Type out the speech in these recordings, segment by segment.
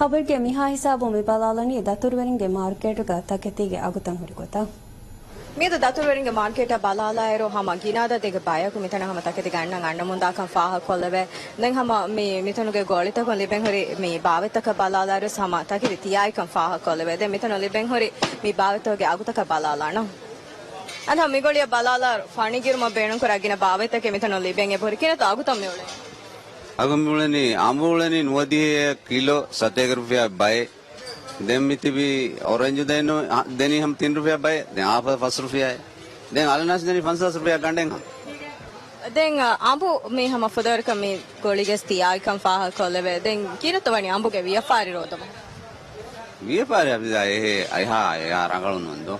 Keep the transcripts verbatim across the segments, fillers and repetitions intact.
ޚަބަރުގެ މިހާ ހިސާބުން މި ބަލާލަނީ ދަތުރުވެރިންގެ މާރުކޭޓުގަ ތަކެތީގެ އަގުތައް ހުރި ގޮތަށް. މިއަދު ދަތުރުވެރިންގެ މާރުކޭޓަށް ބަލާލާއިރު، ހަމަ ގިނަ އަދަދެއްގެ ބަޔަކު މިތަނަށް ހަމަ ތަކެތި ގަންނަން އަންނަމުންދާކަން ފާހަގަކޮށްލެވޭ. ދެން ހަމަ މި، މިތަނުގެ ގޯޅިތަކުން ލިބެން ހުރި މި ބާވަތްތަކަށް ބަލާލާއިރު ހަމަ ތަކެތި ތިޔައިކަން ފާހަގަކޮށްލެވޭ. ދެން މިތަނުން ލިބެން ހުރި މި ބާވަތްތަކުގެ އަގުތަކަށް ބަލާލާނަން. އަދި ހަމަ މިގޮޅިއަށް ބަލާލާއިރު ފަނި ގިރުމަށް ބޭނުންކުރާ ގިނަ ބާވަތްތަކެއް މިތަނުން ލިބެން އެބަހުރި. ކިހިނެއްތޯ އަގުތައް މިއުޅެނީ؟ އަގު މިއުޅެނީ، އަނބު އުޅެނީ ނުވަދިހަ ކިލޯ ސަތޭކަ ރުފިޔާ ބައެއް. ދެން މިތިބީ އޮރެންޖު ދެން، އަ، ދެނީ ހަމަ ތިން ރުފިޔާ ބައެއް. ދެން އާފަލު ފަސް ރުފިޔާއެއް. ދެން އަލަނާސް ދެނީ ފަންސާސް ރުފިޔާ ގަނޑެއް ހަމަ. ދެން، އަ، އަނބު މި ހަމަ ފުދޭވަރަކަށް މި ގޮޅިގަސް ތިޔާއިކަން ފާހަގަކޮށްލެވޭ. ދެން ކިހިނެއްތޯ ވަނީ އަނބުގެ ވިޔަފާރި ރޯދަމަ؟ ވިޔަފާރި އަދި އެހޭ އައިހާ އެހާ ރަނގަޅު ނޫން ދޯ.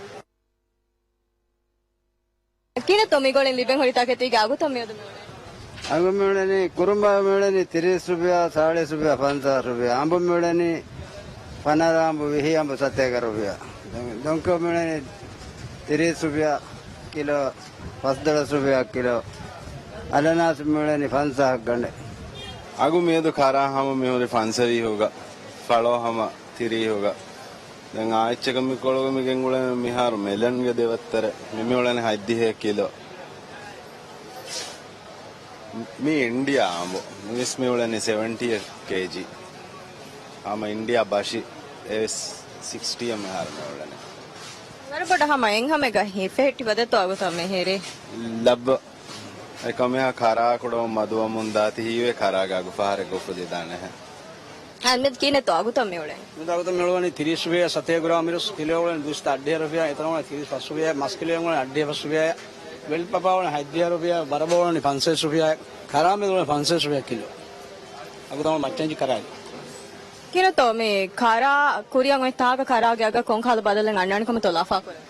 ކިހިނެއްތޯ މިގޮޅިން ލިބެން ހުރި ތަކެތީގެ އަގުތައް މިއަދު މިއުޅެނީ؟ އަގު މިއުޅެނީ ކުރުނބާ މިއުޅެނީ ތިރީސް ރުފިޔާ، ސާޅީސް ރުފިޔާ، ފަންސާސް ރުފިޔާ. އަނބު މިއުޅެނީ ފަނަރަ އަނބު، ވިހި އަނބު ސަތޭކަ ރުފިޔާ. ދޮން-، ދޮންކޮ މިއުޅެނީ ތިރީސް ރުފިޔާ ކިލޯ، ފަސްދޮޅަސް ރުފިޔާ ކިލޯ. އަލަނާސް މިއުޅެނީ ފަންސާސް ގަނޑެއް. އަގު މިއަދު ކަރާ ހަމަ މިހުރި ފަންސަވީހުގަ، ފަޅޯ ހަމަ ތިރީހުގަ. ދެން އާއްޗަކަށް މި ކޮޅުގަ މި ގެންގުޅެން މިހާރު މެލަންގެ ދެވައްތަރެއް. މި މިއުޅެނީ ހަތްދިހަ ކިލޯ. މި އިންޑިއާ އަނބު. މިވެސް މިއުޅެނީ ސެވެންޓީ އެއް ކޭޖީ. ހަމަ އިންޑިއާ ބަށި އެވެސް ސިކްސްޓީ އަށް މިހާރު މިއުޅެނީ. ވަރަށް ބޮޑަށް ހަމަ އެއްހަމައެއްގަ ހިފެހެއްޓި ވަދެތޯ އަގުތައް މިހިރީ؟ ލައްބަ. އެކަމެހާ ކަރާ ކުޑަވަމުން މަދުވަމުން ދާތީ ހީވޭ ކަރާގެ އަގު ފަހަރެއްގަ އުފުލިދާނެހެން. އަ، މިއަދު ކިހިނެއްތޯ އަގުތައް މިއުޅެނީ؟ މިއަދު އަގުތައް މިއުޅެނީ ތިރީސް ރުފިޔާ ސަތޭކަ ގްރާމް އިރުސް ކިލޯ އުޅެނީ ދުއިސައްތަ އަށްޑިހަ ރުފިޔާ، އެތަނަށް އުޅެނީ ތިރީސް ފަސް ރުފިޔާ، މަސްކިލޯއެއް އުޅެނީ އަށްޑިހަ ފަސް ރުފިޔާ، ވެލް ޕަޕާ އުޅެނީ ހަތްދިހަ ރުފިޔާ، ބަރަބަ އުޅެނީ ފަންސަވީސް ރުފިޔާ، ކަރާ މިއަދު އުޅެނީ ފަންސަވީސް ރުފިޔާ ކިލޯ. އަގު ތަމަ މައްޗަންޖި ކަރާގެ. ކިހިނެއްތޯ މި ކަރާ ކުރިއަށް އޮތް ތާކަށް ކަރާގެ އަގަށް ކޮންކަހަލަ ބަދަލެއް އަންނާނެ ކަމަށްތޯ ލަފާކުރެވޭ؟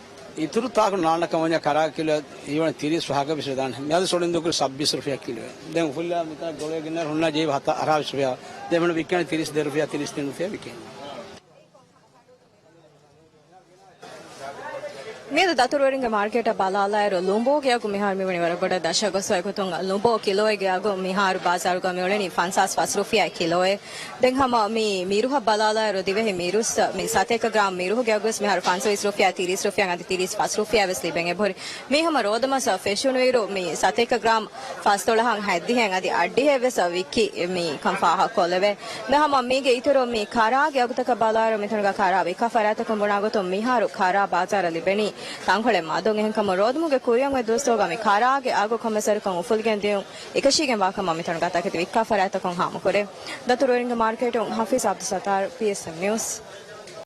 އިތުރު ތާކު ނާންނަ ކަމަށް ވަންޏާ ކަރާގެ ކިލޯ ހީވަނީ ތިރީސް ފަހަކަށް ވެސް ވެދާނެ. މިއަދު ސޮޅިން ދޫކުރީ ސައްބީސް ރުފިޔާ ކިލޯއެއް. ދެން އުފުލާ މިތާ ގޮޅަށް ގެންނަ ހުންނަ ޖެހި ހަތަ އަރާވީސް ރުފިޔާ. ދެން މި ވިއްކަނީ ތިރީސް ދެ ރުފިޔާ، ތިރީސް ތިން ރުފިޔާ ވިއްކަނީ. މިއަދު ދަތުރުވެރިންގެ މާރުކޭޓަށް ބަލާލާއިރު، ލުނބޯގެ އަގު މިހާރު މިވަނީ ވަރަށް ބޮޑަށް ދަށަށް ގޮސްފަ އެގޮތުން ލުނބޯ ކިލޯއެއްގެ އަގު މިހާރު ބާޒާރުގަ މިއުޅެނީ ފަންސާސް ފަސް ރުފިޔާ ކިލޯއެއް. ދެން ހަމަ މި މިރުހަށް ބަލާލާއިރު، ދިވެހި މިރުސް، މި ސަތޭކަ ގްރާމް މިރުހުގެ އަގުވެސް މިހާރު ފަންސަވީސް ރުފިޔާ، ތިރީސް ރުފިޔާ އަދި ތިރީސް ފަސް ރުފިޔާ ވެސް ލިބެން އެބަހުރި. މީ ހަމަ ރޯދަމަސް ފެށުނުއިރު މި ސަތޭކަ ގްރާމް ފަސްދޮޅަހަށް ހަތްދިހައެއް އަދި އަށްޑިހައެއް ވެސް ވިއްކި މި ކަން ފާހަގަކޮށްލެވޭ. ދެން ހަމަ މީގެ އިތުރު މި ކަރާގެ އަގުތަކަށް ބަލާއިރު، މިތަނުގަ ކަރާ ވިއްކާ ފަރާތްތަކުން ބުނާ ގޮތުން މިހާރު ކަރާ ބާޒާރަށް ލިބެނީ ތަންކޮޅެއް މަދުން. އެހެންކަމުން ރޯދަމުގެ ކުރިއަށް އޮތް ދުވަސްތަކުގަ މި ކަރާގެ އަގު ކޮންމެސް ވަރަކަށް އުފުލިގެން ދިޔުން އެކަށީގެންވާ ކަމަށް މިތަނުގަ ތަކެތި ވިއްކާ ފަރާތްތަކުން ހާމަކުރޭ. ދަތުރުވެރިންގެ މާރުކޭޓުން ހަފީޒް އަބްދުއްސައްތާރު، ޕީއެސްއެމް ނިއުސް.